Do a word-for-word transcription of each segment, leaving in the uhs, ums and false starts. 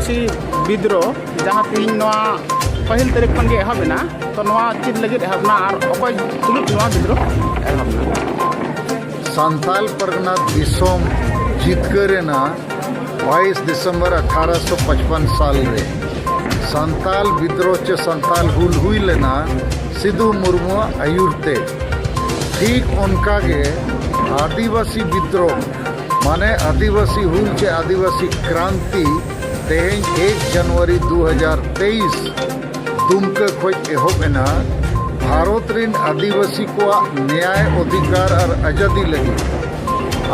ᱟᱹᱫᱤᱵᱟᱹᱥᱤ ᱵᱤᱫᱽᱨᱳᱦ, ᱡᱟᱦᱟᱸ ᱛᱮᱦᱮᱧ ᱱᱚᱣᱟ ᱯᱟᱹᱦᱤᱞ ᱛᱟᱹᱨᱤᱠᱷ ᱠᱷᱚᱱ ᱜᱮ ᱮᱦᱚᱵ ᱮᱱᱟ, ᱛᱚ ᱱᱚᱣᱟ ᱪᱮᱫ ᱞᱟᱹᱜᱤᱫ ᱮᱦᱚᱵ ᱮᱱᱟ ᱟᱨ ᱚᱠᱚᱭ ᱛᱩᱞᱩᱡ ᱱᱚᱣᱟ ᱵᱤᱫᱽᱨᱳᱦ ᱮᱦᱚᱵ ᱮᱱᱟ? ᱥᱟᱱᱛᱟᱞ ᱯᱟᱨᱜᱟᱱᱟ ᱫᱤᱥᱚᱢ ᱡᱤᱛᱠᱟᱹᱨ ᱮᱱᱟ ᱵᱟᱭᱤᱥ ᱰᱤᱥᱮᱢᱵᱚᱨ ᱟᱴᱷᱟᱨᱚᱥᱚ ᱯᱟᱸᱪᱯᱟᱱ ᱥᱟᱞ ᱨᱮ᱾ ᱥᱟᱱᱛᱟᱞ ᱵᱤᱫᱽᱨᱳᱦ ᱪᱮ ᱥᱟᱱᱛᱟᱞ ᱦᱩᱞ ᱦᱩᱭ ᱞᱮᱱᱟ ᱥᱤᱫᱩ ᱢᱩᱨᱢᱩᱣᱟᱜ ᱟᱹᱭᱩᱨ ᱛᱮ᱾ ᱴᱷᱤᱠ ᱚᱱᱠᱟ ᱜᱮ ᱟᱹᱫᱤᱵᱟᱹᱥᱤ ᱵᱤᱫᱽᱨᱳᱦ, ᱢᱟᱱᱮ ᱟᱹᱫᱤᱵᱟᱹᱥᱤ ᱦᱩᱞ ᱪᱮ ᱟᱹᱫᱤᱵᱟᱹᱥᱤ ᱠᱨᱟᱱᱛᱤ, ᱛᱮᱦᱮᱧ ᱮᱠ ᱡᱟᱱᱩᱣᱟᱨᱤ ᱫᱩ ᱦᱟᱡᱟᱨ ᱛᱮᱭᱤᱥ ᱫᱩᱢᱠᱟᱹ ᱠᱷᱚᱡ ᱮᱦᱚᱵ ᱮᱱᱟ᱾ ᱵᱷᱟᱨᱚᱛ ᱨᱤᱱ ᱟᱹᱫᱤᱵᱟᱹᱥᱤ ᱠᱚᱣᱟᱜ ᱱᱮᱭᱟᱭ, ᱚᱫᱷᱤᱠᱟᱨ ᱟᱨ ᱟᱡᱟᱫᱤ ᱞᱟᱹᱜᱤᱫ᱾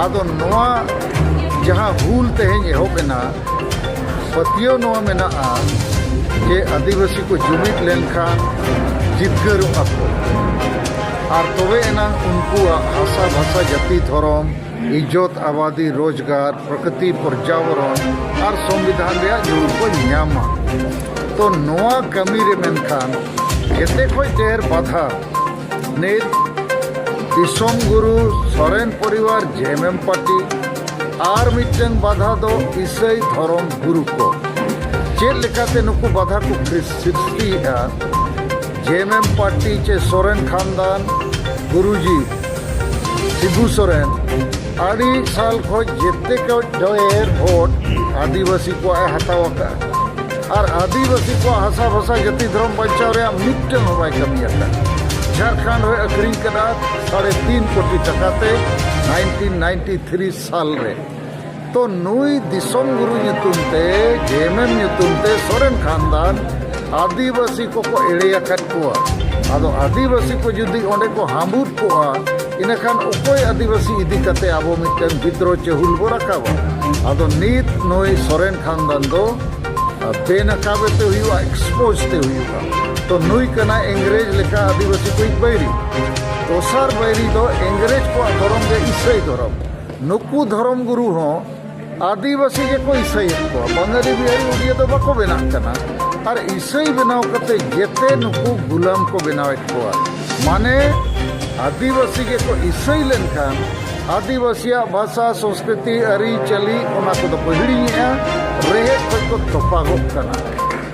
ᱟᱫᱚ ᱱᱚᱣᱟ ᱡᱟᱦᱟᱸ ᱦᱩᱞ ᱛᱮᱦᱮᱧ ᱮᱦᱚᱵ ᱮᱱᱟ, ᱯᱟᱹᱛᱭᱟᱹᱣ ᱱᱚᱣᱟ ᱢᱮᱱᱟᱜᱼᱟ ᱡᱮ ᱟᱹᱫᱤᱵᱟᱹᱥᱤ ᱠᱚ ᱡᱩᱢᱤᱫ ᱞᱮᱱᱠᱷᱟᱱ ᱡᱤᱛᱠᱟᱹᱨᱚᱜᱼᱟ ᱠᱚ, ᱟᱨ ᱛᱚᱵᱮ ᱮᱱᱟᱝ ᱩᱱᱠᱩᱣᱟᱜ ᱦᱟᱥᱟ, ᱵᱷᱟᱥᱟ, ᱡᱟᱹᱛᱤ, ᱫᱷᱚᱨᱚᱢ, ᱤᱡᱽᱡᱚᱛ, ᱟᱵᱟᱫᱤ, ᱨᱳᱡᱽᱜᱟᱨ, ᱯᱨᱚᱠᱨᱤᱛᱤ, ᱯᱚᱨᱡᱟᱵᱚᱨᱚᱱ ᱟᱨ ᱥᱚᱝᱵᱤᱫᱷᱟᱱ ᱨᱮᱭᱟᱜ ᱡᱩᱲᱩ ᱠᱚ ᱧᱟᱢᱟ᱾ ᱛᱚ ᱱᱚᱣᱟ ᱠᱟᱹᱢᱤ ᱨᱮ ᱢᱮᱱᱠᱷᱟᱱ ᱡᱮᱛᱮ ᱠᱷᱚᱡ ᱰᱷᱮᱨ ᱵᱟᱫᱷᱟ ᱱᱤᱛ ᱫᱤᱥᱚᱢ ᱜᱩᱨᱩ ᱥᱚᱨᱮᱱ ᱯᱚᱨᱤᱵᱟᱨ ᱡᱮ ᱮᱢ ᱮᱢ ᱯᱟᱨᱴᱤ, ᱟᱨ ᱢᱤᱫᱴᱟᱝ ᱵᱟᱫᱷᱟ ᱫᱚ ᱤᱥᱟᱹᱭ ᱫᱷᱚᱨᱚᱢ ᱜᱩᱨᱩ ᱠᱚ᱾ ᱪᱮᱫ ᱞᱮᱠᱟᱛᱮ ᱱᱩᱠᱩ ᱵᱟᱫᱷᱟ ᱠᱚ ᱠᱷᱨᱤᱥ-, ᱥᱨᱤᱥᱴᱤᱭᱮᱫᱼᱟ? ᱡᱮ ᱮᱢ ᱮᱢ ᱯᱟᱨᱴᱤ ᱪᱮ ᱥᱚᱨᱮᱱ ᱠᱷᱟᱱᱫᱟᱱ ᱜᱩᱨᱩᱡᱤ ᱥᱤᱵᱩ ᱥᱚᱨᱮᱱ ᱟᱹᱰᱤ ᱥᱟᱞ ᱠᱷᱚᱡ ᱡᱮᱛᱮ ᱠᱷᱚᱡ ᱰᱷᱮᱨ ᱵᱷᱳᱴ ᱟᱹᱫᱤᱵᱟᱹᱥᱤ ᱠᱚᱣᱟᱜ ᱮ ᱦᱟᱛᱟᱣ ᱟᱠᱟᱫᱼᱟ᱾ ᱟᱨ ᱟᱹᱫᱤᱵᱟᱹᱥᱤ ᱠᱚᱣᱟᱜ ᱦᱟᱥᱟ ᱵᱷᱟᱥᱟ ᱡᱟᱹᱛᱤ ᱫᱷᱚᱨᱚᱢ ᱵᱟᱧᱪᱟᱣ ᱨᱮᱭᱟᱜ ᱢᱤᱫᱴᱟᱝ ᱦᱚᱸ ᱵᱟᱭ ᱠᱟᱹᱢᱤ ᱟᱠᱟᱫ᱾ ᱡᱷᱟᱲᱠᱷᱚᱸᱰ ᱦᱚᱸᱭ ᱟᱹᱠᱷᱨᱤᱧ ᱠᱟᱫᱟ ᱥᱟᱲᱮ ᱛᱤᱱ ᱠᱳᱴᱤ ᱴᱟᱠᱟ ᱛᱮ ᱱᱟᱭᱤᱱᱴᱤᱱ ᱱᱟᱭᱤᱱᱴᱤ ᱛᱷᱨᱤ ᱥᱟᱞ ᱨᱮ᱾ ᱛᱚ ᱱᱩᱭ ᱫᱤᱥᱚᱢ ᱜᱩᱨᱩ ᱧᱩᱛᱩᱢ ᱛᱮ, ᱡᱮ ᱮᱢ ᱮᱢ ᱧᱩᱛᱩᱢ ᱛᱮ ᱥᱚᱨᱮᱱ ᱠᱷᱟᱱᱫᱟᱱ ᱟᱹᱫᱤᱵᱟᱹᱥᱤ ᱠᱚᱠᱚ ᱮᱲᱮ ᱟᱠᱟᱫ ᱠᱚᱣᱟ᱾ ᱟᱫᱚ ᱟᱹᱫᱤᱵᱟᱹᱥᱤ ᱠᱚ ᱡᱩᱫᱤ ᱚᱸᱰᱮ ᱠᱚ ᱦᱟᱹᱢᱵᱩᱫ ᱠᱚᱜᱼᱟ, ᱤᱱᱟᱹᱠᱷᱟᱱ ᱚᱠᱚᱭ ᱟᱹᱫᱤᱵᱟᱹᱥᱤ ᱤᱫᱤ ᱠᱟᱛᱮ ᱟᱵᱚ ᱢᱤᱫᱴᱟᱝ ᱵᱤᱫᱽᱨᱳᱦ ᱪᱮ ᱦᱩᱞ ᱵᱚ ᱨᱟᱠᱟᱵᱟ? ᱟᱫᱚ ᱱᱤᱛ ᱱᱩᱭ ᱥᱚᱨᱮᱱ ᱠᱷᱟᱱᱫᱟᱱ ᱫᱚ, ᱟ, ᱵᱮᱱᱟᱠᱟᱵ ᱛᱮ ᱦᱩᱭᱩᱜᱼᱟ, expose ᱛᱮ ᱦᱩᱭᱩᱜᱼᱟ᱾ ᱛᱚ ᱱᱩᱭ ᱠᱟᱱᱟ ᱤᱝᱨᱮᱡᱽ ᱞᱮᱠᱟ ᱟᱹᱫᱤᱵᱟᱹᱥᱤ ᱠᱚᱭᱤᱡ ᱵᱟᱹᱭᱨᱤ᱾ ᱫᱚᱥᱟᱨ ᱵᱟᱹᱭᱨᱤ ᱫᱚ ᱤᱝᱨᱮᱡᱽ ᱠᱚᱣᱟᱜ ᱫᱷᱚᱨᱚᱢ ᱜᱮ ᱤᱥᱟᱹᱭ ᱫᱷᱚᱨᱚᱢ᱾ ᱱᱩᱠᱩ ᱫᱷᱚᱨᱚᱢ ᱜᱩᱨᱩ ᱦᱚᱸ ᱟᱹᱫᱤᱵᱟᱹᱥᱤ ᱜᱮᱠᱚ ᱤᱥᱟᱹᱭᱮᱫ ᱠᱚᱣᱟ, ᱵᱟᱝᱜᱟᱞᱤ, ᱵᱤᱦᱟᱨᱤ, ᱩᱲᱤᱭᱟ ᱫᱚ ᱵᱟᱠᱚ ᱵᱮᱱᱟᱜ ᱠᱟᱱᱟ᱾ ᱟᱨ ᱤᱥᱟᱹᱭ ᱵᱮᱱᱟᱣ ᱠᱟᱛᱮ ᱡᱮᱛᱮ ᱱᱩᱠᱩ ᱜᱩᱞᱟᱢ ᱠᱚ ᱵᱮᱱᱟᱣᱮᱫ ᱠᱚᱣᱟ᱾ ᱢᱟᱱᱮ ᱟᱹᱫᱤᱵᱟᱹᱥᱤ ᱜᱮᱠᱚ ᱤᱥᱟᱹᱭ ᱞᱮᱱᱠᱷᱟᱱ ᱟᱹᱫᱤᱵᱟᱹᱥᱤᱭᱟᱜ ᱵᱷᱟᱥᱟ, ᱥᱚᱝᱥᱠᱨᱤᱛᱤ, ᱟᱹᱨᱤᱪᱟᱹᱞᱤ, ᱚᱱᱟ ᱠᱚᱫᱚ ᱠᱚ ᱦᱤᱲᱤᱧᱮᱫᱼᱟ᱾ ᱨᱮᱦᱮᱫ ᱠᱷᱚᱱ ᱠᱚ ᱛᱚᱯᱟᱜᱚᱜ ᱠᱟᱱᱟ᱾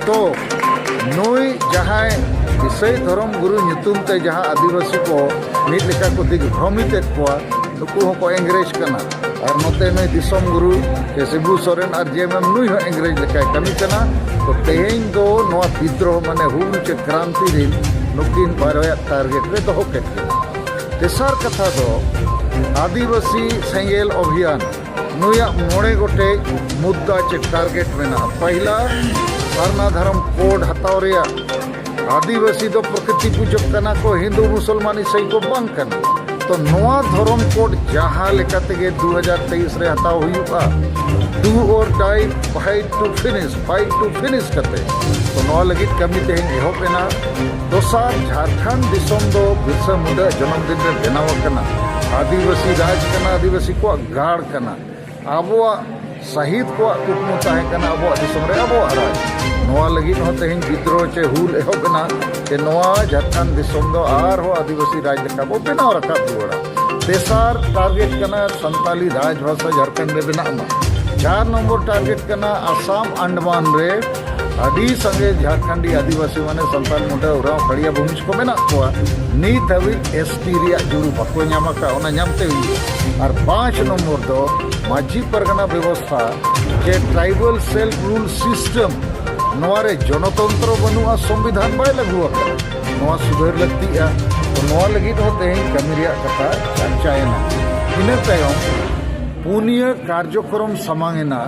ᱛᱚ ᱱᱩᱭ ᱡᱟᱦᱟᱸᱭ ᱤᱥᱟᱹᱭ ᱫᱷᱚᱨᱚᱢ ᱜᱩᱨᱩ ᱧᱩᱛᱩᱢ ᱛᱮ ᱡᱟᱦᱟᱸ ᱟᱹᱫᱤᱵᱟᱹᱥᱤ ᱠᱚ ᱢᱤᱫ ᱞᱮᱠᱟ ᱠᱚ ᱫᱤᱜᱽᱵᱷᱨᱚᱢᱤᱛᱮᱫ ᱠᱚᱣᱟ, ᱱᱩᱠᱩ ᱦᱚᱸᱠᱚ ᱤᱝᱨᱮᱡᱽ ᱠᱟᱱᱟ᱾ ᱟᱨ ᱱᱚᱛᱮ ᱱᱩᱭ ᱫᱤᱥᱚᱢ ᱜᱩᱨᱩ ᱠᱮ ᱥᱤᱵᱩ ᱥᱚᱨᱮᱱ ᱟᱨ ᱡᱮ ᱮᱢ ᱮᱢ, ᱱᱩᱭ ᱦᱚᱸ ᱤᱝᱨᱮᱡᱽ ᱞᱮᱠᱟᱭ ᱠᱟᱹᱢᱤ ᱠᱟᱱᱟ᱾ ᱛᱚ ᱛᱮᱦᱮᱧ ᱫᱚ ᱱᱚᱣᱟ ᱵᱤᱫᱽᱨᱳᱦᱚ ᱢᱟᱱᱮ ᱦᱩᱞ ᱪᱮ ᱠᱨᱟᱱᱛᱤ ᱨᱤᱱ ᱱᱩᱠᱤᱱ ᱵᱟᱨᱭᱟ ᱴᱟᱨᱜᱮᱴ ᱨᱮ ᱫᱚᱦᱚ ᱠᱮᱫ ᱠᱤᱱᱟ᱾ ᱛᱮᱥᱟᱨ ᱠᱟᱛᱷᱟ ᱫᱚ ᱟᱹᱫᱤᱵᱟᱹᱥᱤ ᱥᱮᱸᱜᱮᱞ ᱚᱵᱷᱤᱭᱟᱱ, ᱱᱩᱭᱟᱜ ᱢᱚᱬᱮ ᱜᱚᱴᱮᱡ ᱢᱩᱫᱽᱫᱟ ᱪᱮ ᱴᱟᱨᱜᱮᱴ ᱢᱮᱱᱟᱜᱼᱟ᱾ ᱯᱟᱹᱦᱤᱞᱟ, ᱥᱟᱨᱱᱟ ᱫᱷᱚᱨᱚᱢ ᱠᱳᱰ ᱦᱟᱛᱟᱣ ᱨᱮᱭᱟᱜ᱾ ᱟᱹᱫᱤᱵᱟᱹᱥᱤ ᱫᱚ ᱯᱨᱚᱠᱨᱤᱛᱤ ᱯᱩᱡᱚᱠ ᱠᱟᱱᱟ ᱠᱚ, ᱦᱤᱱᱫᱩ ᱢᱩᱥᱚᱞᱢᱟᱱ ᱤᱥᱟᱹᱭ ᱠᱚ ᱵᱟᱝ ᱠᱟᱱᱟ᱾ ᱛᱚ ᱱᱚᱣᱟ ᱫᱷᱚᱨᱚᱢ ᱠᱳᱰ ᱡᱟᱦᱟᱸ ᱞᱮᱠᱟ ᱛᱮᱜᱮ ᱫᱩ ᱦᱟᱡᱟᱨ ᱛᱮᱭᱤᱥ ᱨᱮ ᱦᱟᱛᱟᱣ ᱦᱩᱭᱩᱜᱼᱟ, do or die, fight to finish, fight to finish ᱠᱟᱛᱮ᱾ ᱛᱚ ᱱᱚᱣᱟ ᱞᱟᱹᱜᱤᱫ ᱠᱟᱹᱢᱤ ᱛᱮᱦᱮᱧ ᱮᱦᱚᱵ ᱮᱱᱟ᱾ ᱫᱚᱥᱟᱨ, ᱡᱷᱟᱲᱠᱷᱚᱸᱰ ᱫᱤᱥᱚᱢ ᱫᱚ ᱵᱤᱨᱥᱟ ᱢᱩᱱᱰᱟ ᱡᱚᱱᱚᱢ ᱫᱤᱱ ᱨᱮ ᱵᱮᱱᱟᱣ ᱟᱠᱟᱱᱟ᱾ ᱟᱹᱫᱤᱵᱟᱹᱥᱤ ᱨᱟᱡᱽ ᱠᱟᱱᱟ, ᱟᱹᱫᱤᱵᱟᱹᱥᱤ ᱠᱚᱣᱟᱜ ᱜᱟᱲ ᱠᱟᱱᱟ᱾ ᱟᱵᱚᱣᱟᱜ ᱥᱟᱹᱦᱤᱫ ᱠᱚᱣᱟᱜ ᱠᱩᱠᱢᱩ ᱛᱟᱦᱮᱸ ᱠᱟᱱᱟ ᱟᱵᱚᱣᱟᱜ ᱫᱤᱥᱚᱢ ᱨᱮ ᱟᱵᱚᱣᱟᱜ ᱨᱟᱡᱽ᱾ ᱱᱚᱣᱟ ᱞᱟᱹᱜᱤᱫ ᱦᱚᱸ ᱛᱮᱦᱮᱧ ᱵᱤᱫᱽᱨᱳᱦᱚ ᱪᱮ ᱦᱩᱞ ᱮᱦᱚᱵ ᱮᱱᱟ, ᱡᱮ ᱱᱚᱣᱟ ᱡᱷᱟᱲᱠᱷᱚᱸᱰ ᱫᱤᱥᱚᱢ ᱫᱚ ᱟᱨᱦᱚᱸ ᱟᱹᱫᱤᱵᱟᱹᱥᱤ ᱨᱟᱡᱽ ᱞᱮᱠᱟ ᱵᱚ ᱵᱮᱱᱟᱣ ᱨᱟᱠᱟᱵ ᱨᱩᱣᱟᱹᱲᱟ᱾ ᱛᱮᱥᱟᱨ ᱴᱟᱨᱜᱮᱴ ᱠᱟᱱᱟ ᱥᱟᱱᱛᱟᱞᱤ ᱨᱟᱡᱽ ᱵᱷᱟᱥᱟ ᱡᱷᱟᱲᱠᱷᱚᱸᱰ ᱨᱮ ᱵᱮᱱᱟᱜ ᱢᱟ᱾ ᱪᱟᱨ ᱱᱚᱢᱵᱚᱨ ᱴᱟᱨᱜᱮᱴ ᱠᱟᱱᱟ ᱟᱥᱟᱢ ᱟᱱᱰᱟᱢᱟᱱ ᱨᱮ ᱟᱹᱰᱤ ᱥᱟᱸᱜᱮ ᱡᱷᱟᱲᱠᱷᱚᱸᱰᱤ ᱟᱹᱫᱤᱵᱟᱹᱥᱤ ᱢᱟᱱᱮ ᱥᱟᱱᱛᱟᱞ, ᱢᱩᱱᱰᱟ, ᱳᱨᱟᱸᱣ, ᱠᱷᱟᱲᱤᱭᱟ, ᱵᱷᱩᱢᱤᱡᱽ ᱠᱚ ᱢᱮᱱᱟᱜ ᱠᱚᱣᱟ, ᱱᱤᱛ ᱦᱟᱹᱵᱤᱡ ᱮᱥ ᱴᱤ ᱨᱮᱭᱟᱜ ᱡᱩᱲᱩ ᱵᱟᱠᱚ ᱧᱟᱢ ᱟᱠᱟᱫ, ᱚᱱᱟ ᱧᱟᱢ ᱛᱮ ᱦᱩᱭᱩᱜᱼᱟ᱾ ᱟᱨ ᱯᱟᱸᱪ ᱱᱚᱢᱵᱚᱨ ᱫᱚ ᱢᱟᱹᱡᱷᱤ ᱯᱟᱨᱜᱟᱱᱟ ᱵᱮᱵᱚᱥᱛᱷᱟ ᱪᱮ ᱴᱨᱟᱭᱵᱟᱞ ᱥᱮᱞᱯ ᱨᱩᱞ ᱥᱤᱥᱴᱮᱢ, ᱱᱚᱣᱟ ᱨᱮ ᱡᱚᱱᱚᱛᱚᱱᱛᱨᱚ ᱵᱟᱹᱱᱩᱜᱼᱟ, ᱥᱚᱝᱵᱤᱫᱷᱟᱱ ᱵᱟᱭ ᱞᱟᱹᱜᱩ ᱟᱠᱟᱱᱟ, ᱱᱚᱣᱟ ᱥᱩᱫᱷᱟᱹᱨ ᱞᱟᱹᱠᱛᱤᱜᱼᱟ᱾ ᱛᱚ ᱱᱚᱣᱟ ᱞᱟᱹᱜᱤᱫ ᱦᱚᱸ ᱛᱮᱦᱮᱧ ᱠᱟᱹᱢᱤ ᱨᱮᱭᱟᱜ ᱠᱟᱛᱷᱟ ᱪᱟᱨᱪᱟᱭᱮᱱᱟ᱾ ᱤᱱᱟᱹ ᱛᱟᱭᱚᱢ ᱯᱩᱱᱭᱟᱹ ᱠᱟᱨᱡᱚᱠᱨᱚᱢ ᱥᱟᱢᱟᱝ ᱮᱱᱟ᱾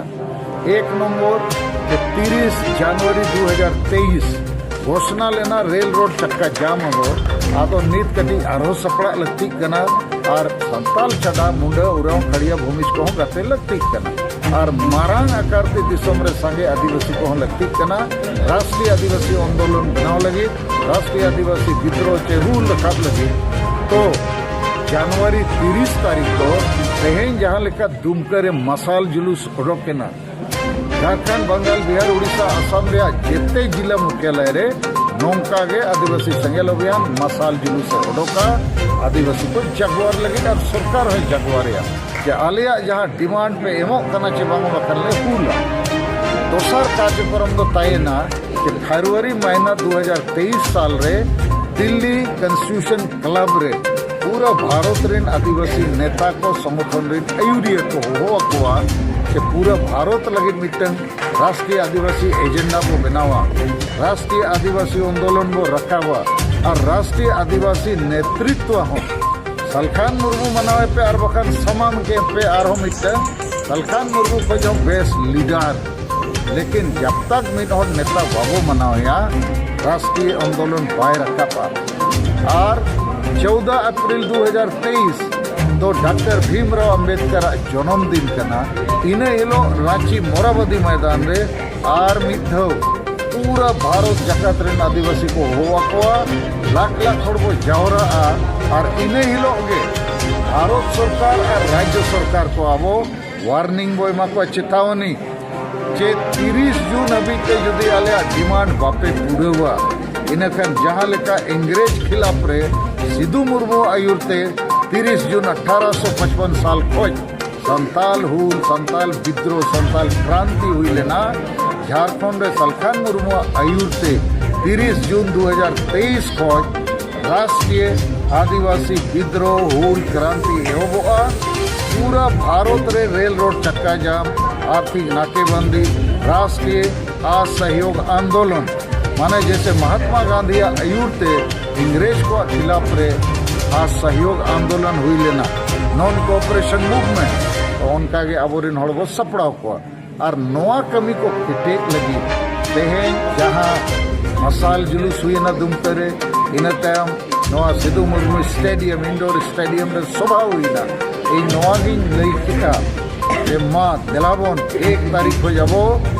ᱮᱠ ᱱᱚᱢᱵᱚᱨ ᱛᱮ ᱛᱤᱨᱤᱥ ᱡᱟᱱᱩᱣᱟᱨᱤ ᱫᱩ ᱦᱟᱡᱟᱨ ᱛᱮᱭᱤᱥ ᱜᱷᱳᱥᱱᱟ ᱞᱮᱱᱟ ᱨᱮᱞ ᱨᱳᱰ ᱪᱟᱠᱟ ᱡᱟᱢ ᱟᱵᱚ᱾ ᱟᱫᱚ ᱱᱤᱛ ᱠᱟᱹᱴᱤᱡ ᱟᱨᱦᱚᱸ ᱥᱟᱯᱲᱟᱜ ᱞᱟᱹᱠᱛᱤᱜ ᱠᱟᱱᱟ ᱟᱨ ᱥᱟᱱᱛᱟᱞ ᱪᱷᱟᱰᱟ ᱢᱩᱱᱰᱟᱹ, ᱳᱨᱟᱸᱣ, ᱠᱷᱟᱲᱤᱭᱟ, ᱵᱷᱩᱢᱤᱡᱽ ᱠᱚᱦᱚᱸ ᱜᱟᱛᱮ ᱞᱟᱹᱠᱛᱤᱜ ᱠᱟᱱᱟ᱾ ᱟᱨ ᱢᱟᱨᱟᱝ ᱟᱠᱟᱨ ᱛᱮ ᱫᱤᱥᱚᱢ ᱨᱮ ᱥᱟᱸᱜᱮ ᱟᱹᱫᱤᱵᱟᱹᱥᱤ ᱠᱚᱦᱚᱸ ᱞᱟᱹᱠᱛᱤᱜ ᱠᱟᱱᱟ ᱨᱟᱥᱴᱨᱤᱭᱚ ᱟᱹᱫᱤᱵᱟᱹᱥᱤ ᱟᱱᱫᱳᱞᱚᱱ ᱵᱮᱱᱟᱣ ᱞᱟᱹᱜᱤᱫ, ᱨᱟᱥᱴᱨᱤᱭᱚ ᱟᱹᱫᱤᱵᱟᱹᱥᱤ ᱵᱤᱫᱽᱨᱳᱦᱚ ᱪᱮ ᱦᱩᱞ ᱨᱟᱠᱟᱵ ᱞᱟᱹᱜᱤᱫ᱾ ᱛᱚ ᱡᱟᱱᱩᱣᱟᱨᱤ ᱛᱤᱨᱤᱥ ᱛᱟᱹᱨᱤᱠᱷ ᱫᱚ ᱛᱮᱦᱮᱧ ᱡᱟᱦᱟᱸ ᱞᱮᱠᱟ ᱫᱩᱢᱠᱟᱹ ᱨᱮ ᱢᱟᱥᱟᱞ ᱡᱩᱞᱩᱥ ᱚᱰᱚᱠ ᱮᱱᱟ, ᱡᱷᱟᱲᱠᱷᱚᱸᱰ, ᱵᱟᱝᱜᱟᱞ, ᱵᱤᱦᱟᱨ, ᱩᱲᱤᱥᱥᱟ, ᱟᱥᱟᱢ ᱨᱮᱭᱟᱜ ᱡᱮᱛᱮ ᱡᱤᱞᱟ ᱢᱩᱠᱷᱭᱟᱞᱚᱭ ᱨᱮ ᱱᱚᱝᱠᱟ ᱜᱮ ᱟᱹᱫᱤᱵᱟᱹᱥᱤ ᱥᱮᱸᱜᱮᱞ ᱚᱵᱷᱤᱭᱟᱱ ᱢᱟᱥᱟᱞ ᱡᱩᱞᱩᱥ ᱮ ᱚᱰᱚᱠᱟ, ᱟᱹᱫᱤᱵᱟᱹᱥᱤ ᱠᱚ ᱡᱟᱜᱣᱟᱨ ᱞᱟᱹᱜᱤᱫ ᱟᱨ ᱥᱚᱨᱠᱟᱨ ᱦᱚᱸᱭ ᱡᱟᱜᱣᱟᱨᱮᱭᱟ ᱡᱮ ᱟᱞᱮᱭᱟᱜ ᱡᱟᱦᱟᱸ ᱰᱤᱢᱟᱱᱰ ᱯᱮ ᱮᱢᱚᱜ ᱠᱟᱱᱟ ᱪᱮ ᱵᱟᱝ, ᱵᱟᱠᱷᱟᱱ ᱞᱮ ᱦᱩᱞᱟ᱾ ᱫᱚᱥᱟᱨ ᱠᱟᱨᱡᱚᱠᱨᱚᱢ ᱫᱚ ᱛᱟᱦᱮᱸᱭᱮᱱᱟ ᱡᱮ ᱯᱷᱮᱵᱽᱨᱩᱣᱟᱨᱤ ᱢᱟᱹᱦᱱᱟᱹ ᱫᱩ ᱦᱟᱡᱟᱨ ᱛᱮᱭᱤᱥ ᱥᱟᱞ ᱨᱮ ᱫᱤᱞᱞᱤ ᱠᱚᱱᱥᱴᱤᱴᱭᱩᱥᱚᱱ ᱠᱞᱟᱵᱽ ᱨᱮ ᱯᱩᱨᱟᱹ ᱵᱷᱟᱨᱚᱛ ᱨᱮᱱ ᱟᱹᱫᱤᱵᱟᱹᱥᱤ ᱱᱮᱛᱟ ᱠᱚ, ᱥᱚᱝᱜᱚᱴᱷᱚᱱ ᱨᱮᱱ ᱟᱹᱭᱩᱨᱤᱭᱟᱹ ᱠᱚ ᱦᱚᱦᱚ ᱟᱠᱚᱣᱟ ᱡᱮ ᱯᱩᱨᱟᱹ ᱵᱷᱟᱨᱚᱛ ᱞᱟᱹᱜᱤᱫ ᱢᱤᱫᱴᱟᱝ ᱨᱟᱥᱴᱨᱤᱭᱚ ᱟᱹᱫᱤᱵᱟᱹᱥᱤ ᱮᱡᱮᱱᱰᱟ ᱵᱚ ᱵᱮᱱᱟᱣᱟ, ᱨᱟᱥᱴᱨᱤᱭᱚ ᱟᱹᱫᱤᱵᱟᱹᱥᱤ ᱟᱱᱫᱳᱞᱚᱱ ᱵᱚ ᱨᱟᱠᱟᱵᱟ ᱟᱨ ᱨᱟᱥᱴᱨᱤᱭᱚ ᱟᱹᱫᱤᱵᱟᱹᱥᱤ ᱱᱮᱛᱨᱤᱛᱣᱟ ᱦᱚᱸ ᱥᱟᱞᱠᱷᱟᱱ ᱢᱩᱨᱢᱩ ᱢᱟᱱᱟᱣᱮ ᱯᱮ ᱟᱨ ᱵᱟᱠᱷᱟᱱ ᱥᱟᱢᱟᱝ ᱠᱮ ᱯᱮ ᱟᱨᱦᱚᱸ ᱢᱤᱫᱴᱟᱝ ᱥᱟᱞᱠᱷᱟᱱ ᱢᱩᱨᱢᱩ ᱠᱷᱚᱱ ᱦᱚᱸ ᱵᱮᱥ ᱞᱤᱰᱟᱨ᱾ ᱞᱮᱠᱤᱱ ᱡᱟᱵ ᱛᱟᱠ ᱢᱤᱫ ᱦᱚᱲ ᱱᱮᱛᱟ ᱵᱟᱵᱚ ᱢᱟᱱᱟᱣᱮᱭᱟ, ᱨᱟᱥᱴᱨᱤᱭᱚ ᱟᱱᱫᱳᱞᱚᱱ ᱵᱟᱭ ᱨᱟᱠᱟᱵᱼᱟ᱾ ᱟᱨ ᱪᱳᱣᱫᱟ ᱟᱯᱨᱤᱞ ᱫᱩ ᱦᱟᱡᱟᱨ ᱛᱮᱭᱤᱥ ᱫᱚ ᱰᱟᱠᱛᱟᱨ ᱵᱷᱤᱢᱨᱟᱣ ᱟᱢᱵᱮᱫᱠᱟᱨᱟᱜ ᱡᱚᱱᱚᱢ ᱫᱤᱱ ᱠᱟᱱᱟ᱾ ᱤᱱᱟᱹ ᱦᱤᱞᱳᱜ ᱨᱟᱸᱪᱤ ᱢᱚᱨᱟᱵᱟᱫᱤ ᱢᱚᱭᱫᱟᱱ ᱨᱮ ᱟᱨ ᱢᱤᱫ ᱫᱷᱟᱣ ᱯᱩᱨᱟᱹ ᱵᱷᱟᱨᱚᱛ ᱡᱟᱠᱟᱛ ᱨᱮᱱ ᱟᱹᱫᱤᱵᱟᱹᱥᱤ ᱠᱚ ᱦᱚᱦᱚ ᱟᱠᱚᱣᱟ, ᱞᱟᱠᱷ ᱞᱟᱠᱷ ᱦᱚᱲ ᱵᱚ ᱡᱟᱣᱨᱟᱜᱼᱟ᱾ ᱟᱨ ᱤᱱᱟᱹ ᱦᱤᱞᱳᱜ ᱜᱮ ᱵᱷᱟᱨᱚᱛ ᱥᱚᱨᱠᱟᱨ ᱟᱨ ᱨᱟᱡᱽᱡᱚ ᱥᱚᱨᱠᱟᱨ ᱠᱚ ᱟᱵᱚ ᱣᱟᱨᱱᱤᱝ ᱵᱚ ᱮᱢᱟ ᱠᱚᱣᱟ, ᱪᱮᱛᱟᱣᱱᱤ, ᱡᱮ ᱛᱤᱨᱤᱥ ᱡᱩᱱ ᱦᱟᱹᱵᱤᱡ ᱛᱮ ᱡᱩᱫᱤ ᱟᱞᱮᱭᱟᱜ ᱰᱤᱢᱟᱱᱰ ᱵᱟᱯᱮ ᱯᱩᱨᱟᱹᱣᱟ, ᱤᱱᱟᱹᱠᱷᱟᱱ ᱡᱟᱦᱟᱸ ᱞᱮᱠᱟ ᱤᱝᱨᱮᱡᱽ ᱠᱷᱤᱞᱟᱯ ᱨᱮ ᱥᱤᱫᱩ ᱢᱩᱨᱢᱩ ᱟᱹᱭᱩᱨ ᱛᱮ ᱛᱤᱨᱤᱥ ᱡᱩᱱ ᱟᱴᱷᱟᱨᱚ ᱥᱚ ᱯᱟᱸᱪᱯᱚᱱ ᱥᱟᱞ ᱠᱷᱚᱱ ᱥᱟᱱᱛᱟᱞ ᱦᱩᱞ, ᱥᱟᱱᱛᱟᱞ ᱵᱤᱫᱽᱨᱳᱦ, ᱥᱟᱱᱛᱟᱞ ᱠᱨᱟᱱᱛᱤ ᱦᱩᱭ ᱞᱮᱱᱟ, ᱡᱷᱟᱲᱠᱷᱚᱸᱰ ᱨᱮ ᱥᱟᱞᱠᱷᱟᱱ ᱢᱩᱨᱢᱩᱣᱟᱜ ᱟᱹᱭᱩᱨ ᱛᱮ ᱛᱤᱨᱤᱥ ᱡᱩᱱ ᱫᱩ ᱦᱟᱡᱟᱨ ᱛᱮᱭᱤᱥ ᱠᱷᱚᱱ ᱨᱟᱥᱴᱨᱤᱭᱚ ᱟᱹᱫᱤᱵᱟᱹᱥᱤ ᱵᱤᱫᱽᱨᱳᱦ ᱦᱩᱞ ᱠᱨᱟᱱᱛᱤ ᱮᱦᱚᱵᱚᱜᱼᱟ᱾ ᱯᱩᱨᱟᱹ ᱵᱷᱟᱨᱚᱛ ᱨᱮ ᱨᱮᱞ ᱨᱳᱰ ᱪᱟᱠᱟ ᱡᱟᱢ, ᱟᱨᱛᱷᱤᱠ ᱱᱟᱠᱮᱵᱟᱱᱫᱤ, ᱨᱟᱥᱴᱨᱤᱭᱚ ᱟᱥᱚᱦᱭᱳᱜᱽ ᱟᱱᱫᱳᱞᱚᱱ, ᱢᱟᱱᱮ ᱡᱮᱥᱮ ᱢᱚᱦᱟᱛᱢᱟ ᱜᱟᱱᱫᱷᱤᱭᱟᱜ ᱟᱹᱭᱩᱨ ᱛᱮ ᱤᱝᱨᱮᱡᱽ ᱠᱚᱣᱟᱜ ᱠᱷᱤᱞᱟᱯ ᱨᱮ ᱟᱥᱚᱦᱭᱳᱜᱽ ᱟᱱᱫᱳᱞᱚᱱ ᱦᱩᱭ ᱞᱮᱱᱟ, ᱱᱚᱱ ᱠᱳᱚᱯᱟᱨᱮᱥᱚᱱ ᱢᱩᱵᱷᱢᱮᱱᱴ, ᱛᱚ ᱚᱱᱠᱟ ᱜᱮ ᱟᱵᱚᱨᱮᱱ ᱦᱚᱲ ᱵᱚ ᱥᱟᱯᱲᱟᱣ ᱠᱚᱣᱟ᱾ ᱟᱨ ᱱᱚᱣᱟ ᱠᱟᱹᱢᱤ ᱠᱚ ᱠᱮᱴᱮᱡ ᱞᱟᱹᱜᱤᱫ ᱛᱮᱦᱮᱧ ᱡᱟᱦᱟᱸ ᱢᱟᱥᱟᱞ ᱡᱩᱞᱩᱥ ᱦᱩᱭᱮᱱᱟ ᱫᱩᱢᱠᱟᱹ ᱨᱮ, ᱤᱱᱟᱹ ᱛᱟᱭᱚᱢ ᱱᱚᱣᱟ ᱥᱤᱫᱩ ᱢᱩᱨᱢᱩ ᱥᱴᱮᱰᱤᱭᱟᱢ, ᱤᱱᱰᱳᱨ ᱥᱴᱮᱰᱤᱭᱟᱢ ᱨᱮ ᱥᱚᱵᱷᱟ ᱦᱩᱭᱮᱱᱟ, ᱤᱧ ᱱᱚᱣᱟ ᱜᱤᱧ ᱞᱟᱹᱭ ᱠᱮᱫᱟ ᱡᱮ ᱢᱟ ᱫᱮᱞᱟᱵᱚᱱ ᱮᱠ ᱛᱟᱹᱨᱤᱠᱷ ᱠᱷᱚᱱ ᱟᱵᱚ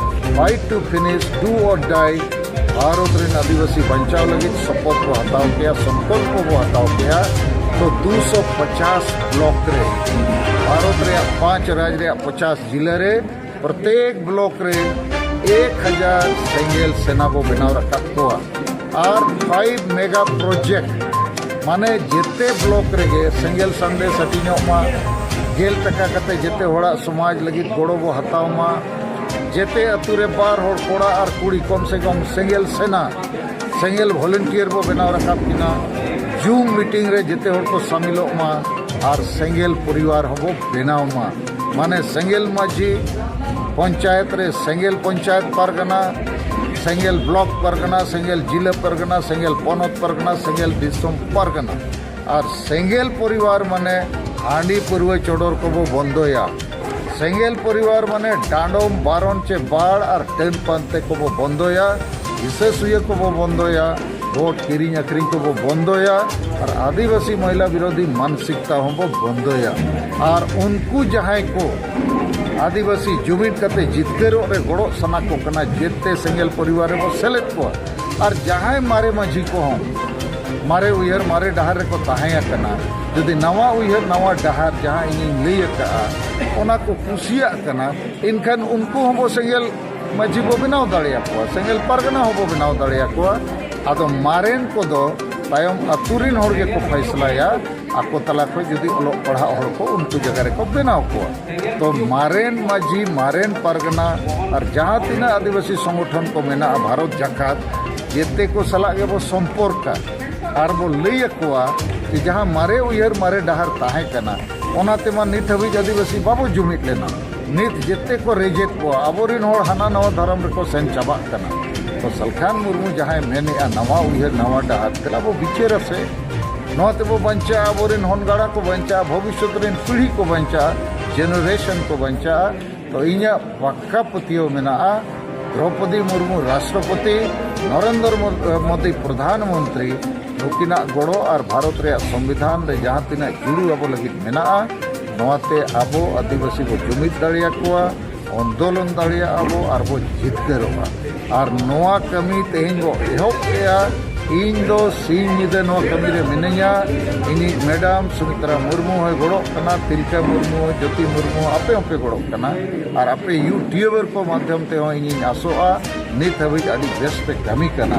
fight to finish, do or die, Bharat ᱨᱮᱱ ᱟᱹᱫᱤᱵᱟᱹᱥᱤ ᱵᱟᱧᱪᱟᱣ ᱞᱟᱹᱜᱤᱫ ᱥᱚᱯᱚᱛ ᱵᱚ ᱦᱟᱛᱟᱣ ᱠᱮᱭᱟ, ᱥᱚᱝᱠᱚᱞᱯᱚ ᱵᱚ ᱦᱟᱛᱟᱣ ᱠᱮᱭᱟ᱾ ᱛᱚ ᱫᱩᱥᱚ ᱯᱚᱪᱟᱥ ᱵᱞᱚᱠ ᱨᱮ, ᱵᱷᱟᱨᱚᱛ ᱨᱮᱭᱟᱜ ᱯᱟᱸᱪ ᱨᱟᱡᱽ ᱨᱮᱭᱟᱜ ᱯᱚᱪᱟᱥ ᱡᱤᱞᱟᱹ ᱨᱮ ᱯᱨᱚᱛᱮᱠ ᱵᱞᱚᱠ ᱨᱮ ᱮᱠ ᱦᱟᱡᱟᱨ ᱥᱮᱸᱜᱮᱞ ᱥᱮᱱᱟ ᱵᱚ ᱵᱮᱱᱟᱣ ᱨᱟᱠᱟᱵ ᱠᱚᱣᱟ᱾ ᱟᱨ ᱯᱷᱟᱭᱤᱵᱷ ᱢᱮᱜᱟ ᱯᱨᱚᱡᱮᱠᱴ, ᱢᱟᱱᱮ ᱡᱮᱛᱮ ᱵᱞᱚᱠ ᱨᱮᱜᱮ ᱥᱮᱸᱜᱮᱞ ᱥᱟᱱᱫᱮᱥ ᱦᱟᱹᱴᱤᱧᱚᱜ ᱢᱟ, ᱜᱮᱞ ᱴᱟᱠᱟ ᱠᱟᱛᱮ ᱡᱮᱛᱮ ᱦᱚᱲᱟᱜ ᱥᱚᱢᱟᱡᱽ ᱞᱟᱹᱜᱤᱫ ᱜᱚᱲᱚ ᱵᱚ ᱦᱟᱛᱟᱣ ᱢᱟ᱾ ᱡᱮᱛᱮ ᱟᱹᱛᱩ ᱨᱮ ᱵᱟᱨ ᱦᱚᱲ ᱠᱚᱲᱟ ᱟᱨ ᱠᱩᱲᱤ ᱠᱚᱢ ᱥᱮ ᱠᱚᱢ ᱥᱮᱸᱜᱮᱞ ᱥᱮᱱᱟ, ᱥᱮᱸᱜᱮᱞ ᱵᱷᱚᱞᱮᱱᱴᱤᱭᱟᱨ ᱵᱚ ᱵᱮᱱᱟᱣ ᱨᱟᱠᱟᱵ ᱠᱤᱱᱟ᱾ ᱡᱩᱢ ᱢᱤᱴᱤᱝ ᱨᱮ ᱡᱮᱛᱮ ᱦᱚᱲ ᱠᱚ ᱥᱟᱢᱤᱞᱚᱜ ᱢᱟ ᱟᱨ ᱥᱮᱸᱜᱮᱞ ᱯᱚᱨᱤᱵᱟᱨ ᱦᱚᱸᱵᱚ ᱵᱮᱱᱟᱣ ᱢᱟ᱾ ᱢᱟᱱᱮ ᱥᱮᱸᱜᱮᱞ ᱢᱟᱹᱡᱷᱤ, ᱯᱚᱧᱪᱟᱭᱮᱛ ᱨᱮ ᱥᱮᱸᱜᱮᱞ ᱯᱚᱧᱪᱟᱭᱮᱛ ᱯᱟᱨᱜᱟᱱᱟ, ᱥᱮᱸᱜᱮᱞ ᱵᱞᱚᱠ ᱯᱟᱨᱜᱟᱱᱟ, ᱥᱮᱸᱜᱮᱞ ᱡᱤᱞᱟᱹ ᱯᱟᱨᱜᱟᱱᱟ, ᱥᱮᱸᱜᱮᱞ ᱯᱚᱱᱚᱛ ᱯᱟᱨᱜᱟᱱᱟ, ᱥᱮᱸᱜᱮᱞ ᱫᱤᱥᱚᱢ ᱯᱟᱨᱜᱟᱱᱟ᱾ ᱟᱨ ᱥᱮᱸᱜᱮᱞ ᱯᱚᱨᱤᱵᱟᱨ ᱢᱟᱱᱮ ᱦᱟᱺᱰᱤ ᱯᱟᱹᱨᱣᱟᱹ ᱪᱚᱰᱚᱨ ᱠᱚᱵᱚ ᱵᱚᱱᱫᱚᱭᱟ᱾ ᱥᱮᱸᱜᱮᱞ ᱯᱚᱨᱤᱵᱟᱨ ᱢᱟᱱᱮ ᱰᱟᱸᱰᱚᱢ, ᱵᱟᱨᱚᱱ ᱪᱮ ᱵᱟᱲ ᱟᱨ ᱰᱟᱹᱱ ᱯᱟᱱᱛᱮ ᱠᱚᱵᱚ ᱵᱚᱱᱫᱚᱭᱟ᱾ ᱦᱤᱥᱟᱹ ᱥᱩᱭᱟᱹ ᱠᱚᱵᱚ ᱵᱚᱱᱫᱚᱭᱟ᱾ ᱵᱷᱳᱴ ᱠᱤᱨᱤᱧ ᱟᱹᱠᱷᱨᱤᱧ ᱠᱚᱵᱚ ᱵᱚᱱᱫᱚᱭᱟ᱾ ᱟᱨ ᱟᱹᱫᱤᱵᱟᱹᱥᱤ ᱢᱚᱦᱤᱞᱟ ᱵᱤᱨᱳᱫᱷᱤ ᱢᱟᱱᱥᱤᱠᱛᱟ ᱦᱚᱸᱵᱚ ᱵᱚᱱᱫᱚᱭᱟ᱾ ᱟᱨ ᱩᱱᱠᱩ ᱡᱟᱦᱟᱸᱭ ᱠᱚ ᱟᱹᱫᱤᱵᱟᱹᱥᱤ ᱡᱩᱢᱤᱫ ᱠᱟᱛᱮ ᱡᱤᱛᱠᱟᱹᱨᱚᱜ ᱨᱮ ᱜᱚᱲᱚᱜ ᱥᱟᱱᱟ ᱠᱚ ᱠᱟᱱᱟ, ᱡᱮᱛᱮ ᱥᱮᱸᱜᱮᱞ ᱯᱚᱨᱤᱵᱟᱨ ᱨᱮᱵᱚ ᱥᱮᱞᱮᱫ ᱠᱚᱣᱟ᱾ ᱟᱨ ᱡᱟᱦᱟᱸᱭ ᱢᱟᱨᱮ ᱢᱟᱹᱡᱷᱤ ᱠᱚᱦᱚᱸ ᱢᱟᱨᱮ ᱩᱭᱦᱟᱹᱨ ᱢᱟᱨᱮ ᱰᱟᱦᱟᱨ ᱨᱮᱠᱚ ᱛᱟᱦᱮᱸ ᱟᱠᱟᱱᱟ, ᱡᱩᱫᱤ ᱱᱟᱣᱟ ᱩᱭᱦᱟᱹᱨ ᱱᱟᱣᱟ ᱰᱟᱦᱟᱨ ᱡᱟᱦᱟᱸ ᱤᱧᱤᱧ ᱞᱟᱹᱭ ᱟᱠᱟᱫᱼᱟ, ᱚᱱᱟ ᱠᱚ ᱠᱩᱥᱤᱭᱟᱜ ᱠᱟᱱᱟ, ᱮᱱᱠᱷᱟᱱ ᱩᱱᱠᱩ ᱦᱚᱸᱵᱚ ᱥᱮᱸᱜᱮᱞ ᱢᱟᱹᱡᱷᱤ ᱵᱚ ᱵᱮᱱᱟᱣ ᱫᱟᱲᱮᱭᱟᱠᱚᱣᱟ, ᱥᱮᱸᱜᱮᱞ ᱯᱟᱨᱜᱟᱱᱟ ᱦᱚᱸᱵᱚ ᱵᱮᱱᱟᱣ ᱫᱟᱲᱮᱭᱟᱠᱚᱣᱟ᱾ ᱟᱫᱚ ᱢᱟᱨᱮᱱ ᱠᱚᱫᱚ ᱛᱟᱭᱚᱢ ᱟᱹᱛᱩ ᱨᱤᱱ ᱦᱚᱲ ᱜᱮᱠᱚ ᱯᱷᱟᱭᱥᱞᱟᱭᱟ, ᱟᱠᱚ ᱛᱟᱞᱟ ᱠᱷᱚᱱ ᱡᱩᱫᱤ ᱚᱞᱚᱜ ᱯᱟᱲᱦᱟᱜ ᱦᱚᱲ ᱠᱚ ᱩᱱᱠᱩ ᱡᱟᱭᱜᱟ ᱨᱮᱠᱚ ᱵᱮᱱᱟᱣ ᱠᱚᱣᱟ᱾ ᱛᱚ ᱢᱟᱨᱮᱱ ᱢᱟᱹᱡᱷᱤ, ᱢᱟᱨᱮᱱ ᱯᱟᱨᱜᱟᱱᱟ ᱟᱨ ᱡᱟᱦᱟᱸ ᱛᱤᱱᱟᱹᱜ ᱟᱹᱫᱤᱵᱟᱹᱥᱤ ᱥᱚᱝᱜᱚᱴᱷᱚᱱ ᱠᱚ ᱢᱮᱱᱟᱜᱼᱟ ᱵᱷᱟᱨᱚᱛ ᱡᱟᱠᱟᱛ, ᱡᱮᱛᱮ ᱠᱚ ᱥᱟᱞᱟᱜ ᱜᱮᱵᱚ ᱥᱚᱢᱯᱚᱨᱠᱟ ᱟᱨ ᱵᱚ ᱞᱟᱹᱭ ᱟᱠᱚᱣᱟ ᱡᱮ ᱡᱟᱦᱟᱸ ᱢᱟᱨᱮ ᱩᱭᱦᱟᱹᱨ, ᱢᱟᱨᱮ ᱰᱟᱦᱟᱨ ᱛᱟᱦᱮᱸ ᱠᱟᱱᱟ, ᱚᱱᱟ ᱛᱮᱢᱟ ᱱᱤᱛ ᱦᱟᱹᱵᱤᱡ ᱟᱹᱫᱤᱵᱟᱹᱥᱤ ᱵᱟᱵᱚ ᱡᱩᱢᱤᱫ ᱞᱮᱱᱟ᱾ ᱱᱤᱛ ᱡᱮᱛᱮ ᱠᱚ ᱨᱮᱡᱮᱫ ᱠᱚᱣᱟ, ᱟᱵᱚᱨᱮᱱ ᱦᱚᱲ ᱦᱟᱱᱟ ᱱᱟᱣᱟ ᱫᱷᱚᱨᱚᱢ ᱨᱮᱠᱚ ᱥᱮᱱ ᱪᱟᱵᱟᱜ ᱠᱟᱱᱟ᱾ ᱛᱚ ᱥᱟᱞᱠᱷᱟᱱ ᱢᱩᱨᱢᱩ ᱡᱟᱦᱟᱸᱭ ᱢᱮᱱᱮᱜᱼᱟ ᱱᱟᱣᱟ ᱩᱭᱦᱟᱹᱨ, ᱱᱟᱣᱟ ᱰᱟᱦᱟᱨ, ᱫᱮᱞᱟ ᱵᱚ ᱵᱤᱪᱟᱹᱨᱟ ᱥᱮ᱾ ᱱᱚᱣᱟ ᱛᱮᱵᱚ ᱵᱟᱧᱪᱟᱜᱼᱟ, ᱟᱵᱚᱨᱮᱱ ᱦᱚᱱ ᱜᱟᱲᱟ ᱠᱚ ᱵᱟᱧᱪᱟᱜᱼᱟ, ᱵᱷᱚᱵᱤᱥᱥᱚᱛ ᱨᱮᱱ ᱯᱤᱲᱦᱤ ᱠᱚ ᱵᱟᱧᱪᱟᱜᱼᱟ, ᱡᱮᱱᱟᱨᱮᱥᱚᱱ ᱠᱚ ᱵᱟᱧᱪᱟᱜᱼᱟ᱾ ᱛᱚ ᱤᱧᱟᱹᱜ ᱯᱟᱠᱟ ᱯᱟᱹᱛᱭᱟᱹᱣ ᱢᱮᱱᱟᱜᱼᱟ, ᱫᱨᱚᱯᱚᱫᱤ ᱢᱩᱨᱢᱩ ᱨᱟᱥᱴᱨᱚᱯᱚᱛᱤ, ᱱᱚᱨᱮᱱᱫᱨᱚ ᱢᱳ-, ᱢᱳᱫᱤ ᱯᱨᱚᱫᱷᱟᱱ ᱢᱚᱱᱛᱨᱤ, ᱱᱩᱠᱤᱱᱟᱜ ᱜᱚᱲᱚ ᱟᱨ ᱵᱷᱟᱨᱚᱛ ᱨᱮᱭᱟᱜ ᱥᱚᱝᱵᱤᱫᱷᱟᱱ ᱨᱮ ᱡᱟᱦᱟᱸ ᱛᱤᱱᱟᱹᱜ ᱡᱩᱲᱩ ᱟᱵᱚ ᱞᱟᱹᱜᱤᱫ ᱢᱮᱱᱟᱜᱼᱟ, ᱱᱚᱣᱟᱛᱮ ᱟᱵᱚ ᱟᱹᱫᱤᱵᱟᱹᱥᱤ ᱵᱚ ᱡᱩᱢᱤᱫ ᱫᱟᱲᱮᱭᱟᱠᱚᱣᱟ, ᱟᱱᱫᱳᱞᱚᱱ ᱫᱟᱲᱮᱭᱟᱜᱼᱟ ᱵᱚ ᱟᱨ ᱵᱚ ᱡᱤᱛᱠᱟᱹᱨᱚᱜᱼᱟ᱾ ᱟᱨ ᱱᱚᱣᱟ ᱠᱟᱹᱢᱤ ᱛᱮᱦᱮᱧ ᱵᱚ ᱮᱦᱚᱵ ᱠᱮᱜᱼᱟ᱾ ᱤᱧ ᱫᱚ ᱥᱤᱧ ᱧᱤᱫᱟᱹ ᱱᱚᱣᱟ ᱠᱟᱹᱢᱤ ᱨᱮ ᱢᱤᱱᱟᱹᱧᱟ᱾ ᱤᱧᱤᱡ ᱢᱮᱰᱟᱢ ᱥᱩᱢᱤᱛᱨᱟ ᱢᱩᱨᱢᱩ ᱦᱚᱸᱭ ᱜᱚᱲᱚᱜ ᱠᱟᱱᱟ, ᱛᱤᱞᱠᱟᱹ ᱢᱩᱨᱢᱩ, ᱡᱳᱛᱤ ᱢᱩᱨᱢᱩ, ᱟᱯᱮ ᱦᱚᱸᱯᱮ ᱜᱚᱲᱚᱜ ᱠᱟᱱᱟ᱾ ᱟᱨ ᱟᱯᱮ ᱭᱩᱴᱤᱭᱩᱵᱟᱨ ᱠᱚ ᱢᱟᱫᱽᱫᱷᱚᱢ ᱛᱮᱦᱚᱸ ᱤᱧᱤᱧ ᱟᱥᱚᱜᱼᱟ, ᱱᱤᱛ ᱦᱟᱹᱵᱤᱡ ᱟᱹᱰᱤ ᱵᱮᱥ ᱯᱮ ᱠᱟᱹᱢᱤ ᱠᱟᱱᱟ᱾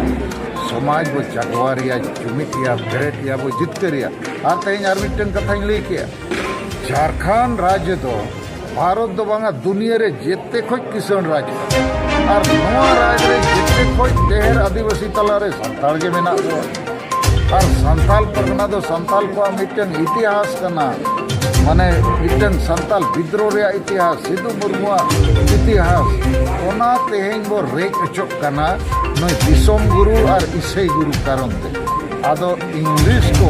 ᱥᱚᱢᱟᱡᱽ ᱵᱚ ᱡᱟᱜᱣᱟᱨᱮᱭᱟ, ᱡᱩᱢᱤᱫᱮᱭᱟ, ᱵᱮᱨᱮᱫᱮᱭᱟ, ᱵᱚ ᱡᱤᱛᱠᱟᱹᱨᱮᱭᱟ᱾ ᱟᱨ ᱛᱮᱦᱮᱧ ᱟᱨ ᱢᱤᱫᱴᱟᱝ ᱠᱟᱛᱷᱟᱧ ᱞᱟᱹᱭ ᱠᱮᱜᱼᱟ, ᱡᱷᱟᱲᱠᱷᱚᱸᱰ ᱨᱟᱡᱽ ᱫᱚ ᱵᱷᱟᱨᱚᱛ ᱫᱚ ᱵᱟᱝᱟ, ᱫᱩᱱᱤᱭᱟᱹ ᱨᱮ ᱡᱮᱛᱮ ᱠᱷᱚᱡ ᱠᱤᱥᱟᱹᱬ ᱨᱟᱡᱽ ᱠᱟᱱᱟ᱾ ᱟᱨ ᱱᱚᱣᱟ ᱨᱟᱡᱽ ᱨᱮ ᱡᱮᱛᱮ ᱠᱷᱚᱡ ᱰᱷᱮᱨ ᱟᱹᱫᱤᱵᱟᱹᱥᱤ ᱛᱟᱞᱟ ᱨᱮ ᱥᱟᱱᱛᱟᱲ ᱜᱮ ᱢᱮᱱᱟᱜ ᱠᱚᱣᱟ᱾ ᱟᱨ ᱥᱟᱱᱛᱟᱞ ᱯᱟᱨᱜᱟᱱᱟ ᱫᱚ ᱥᱟᱱᱛᱟᱞ ᱠᱚᱣᱟᱜ ᱢᱤᱫᱴᱟᱝ ᱤᱛᱤᱦᱟᱥ ᱠᱟᱱᱟ, ᱢᱟᱱᱮ ᱢᱤᱫᱴᱟᱝ ᱥᱟᱱᱛᱟᱞ ᱵᱤᱫᱽᱨᱳᱦ ᱨᱮᱭᱟᱜ ᱤᱛᱤᱦᱟᱥ, ᱥᱤᱫᱩ ᱢᱩᱨᱢᱩᱣᱟᱜ ᱤᱛᱤᱦᱟᱥ, ᱚᱱᱟ ᱛᱮᱦᱮᱧ ᱵᱚ ᱨᱮᱡ ᱚᱪᱚᱜ ᱠᱟᱱᱟ ᱱᱩᱭ ᱫᱤᱥᱚᱢ ᱜᱩᱨᱩ ᱟᱨ ᱤᱥᱟᱹᱭ ᱜᱩᱨᱩ ᱠᱟᱨᱚᱱ ᱛᱮ᱾ ᱟᱫᱚ ᱤᱝᱞᱤᱥ ᱠᱚ,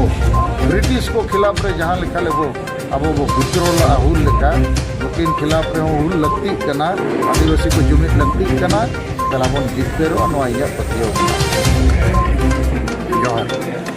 ᱵᱨᱤᱴᱤᱥ ᱠᱚ ᱠᱷᱤᱞᱟᱯ ᱨᱮ ᱡᱟᱦᱟᱸ ᱞᱮᱠᱟ ᱞᱮᱵᱚ ᱟᱵᱚ ᱵᱚ ᱵᱤᱫᱽᱨᱳᱦ ᱞᱟᱜᱼᱟ ᱦᱩᱞ ᱞᱮᱠᱟ, ᱱᱩᱠᱤᱱ ᱠᱷᱤᱞᱟᱯ ᱨᱮᱦᱚᱸ ᱦᱩᱞ ᱞᱟᱹᱠᱛᱤᱜ ᱠᱟᱱᱟ, ᱟᱹᱫᱤᱵᱟᱹᱥᱤ ᱠᱚ ᱡᱩᱢᱤᱫ ᱞᱟᱹᱠᱛᱤᱜ ᱠᱟᱱᱟ᱾ ᱫᱮᱞᱟ ᱵᱚᱱ ᱡᱤᱛᱠᱟᱹᱨᱚᱜᱼᱟ, ᱱᱚᱣᱟ ᱤᱧᱟᱹᱜ ᱯᱟᱹᱛᱭᱟᱹᱣ ᱠᱟᱱᱟ᱾ ᱡᱚᱦᱟᱨ᱾